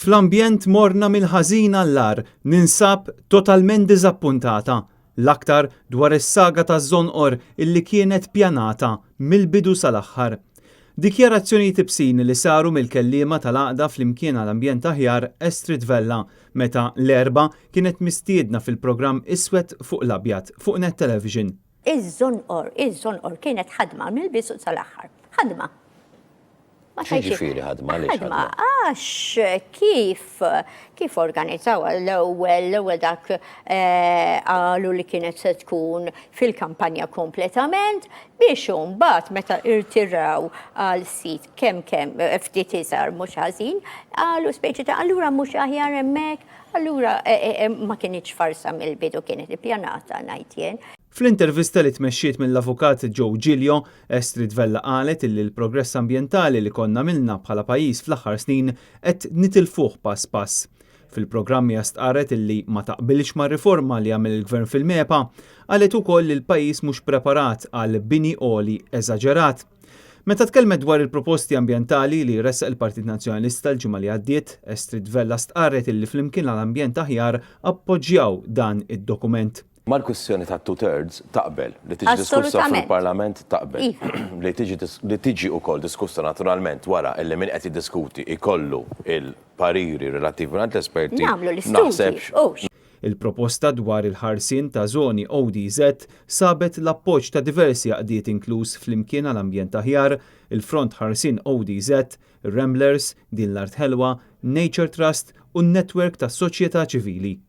Fl-ambjent morna mill-ħażin għall-agħar, ninsab totalment diżappuntata, l-aktar dwar is-saga taż-Żonqor illi kienet pjanata mill-bidu sal-aħħar. Dikjarazzjonijiet ibsin li saru mill-kelliema tal-Għaqda Flimkien għal Ambjent Aħjar Estrid Vella meta l-Erbgħa kienet mistiedna fil-programm Iswed fuq l-Abjad fuq Net Television. Iż-Żonqor, iż-Żonqor kienet ħadma mill-bidu sal-aħħar. Ħadma. X'jiġifieri ħadma? Għaliex ħadma? Għax kif kif organizzaw l-ewwel l-ewwel dak eh, qalu li kienet se tkun fil-kampanja kompletament biex imbagħad meta irtiraw għal sit kemm kemm eh, ftit iżgħar mhux ħażin, qalu speċi ta' allura mhux aħjar hemmhekk, allura eh, ma kienx farsa mill-bidu kienet ippjanata ngħid jien. Fl-intervista li tmexxiet mill-Avukat Joe Giglio, Estrid Vella qalet illi l-progress ambjentali li konna għamilna bħala pajjiż fl-aħħar snin qed nitilfuh pass pass. Fil-programm hija stqarret illi ma taqbilx mar-riforma li għamel il-Gvern fil-MEPA. Qalet ukoll li l-pajjiż mhux preparat għal bini għoli eżaġerat. Meta tkellmet dwar il-proposti ambjentali li ressaq il-Partit Nazzjonalista l-ġimgħa li għaddiet, Estrid Vella stqarret illi Flimkien għal Ambjent Aħjar appoġġjaw dan id-dokument. Mal-kwistjoni tat-two thirds taqbel, li tiġi diskussa fil-Parlament taqbel. Li tiġi li tiġi wkoll diskussa naturalment wara illi min qed jiddiskuti jkollu l-pariri relattivi mingħand l-esperti. Nagħmlu l-istudji. Il-proposta dwar il-ħarsien ta' żoni ODZ sabet l-appoġġ ta' diversi għaqdiet inkluż Flimkien għal Ambjent Aħjar, il-Front Ħarsien ODZ, ir-Ramblers, Din l-Art Ħelwa, Nature Trust u n-Netwerk tas-Soċjetà Ċivili.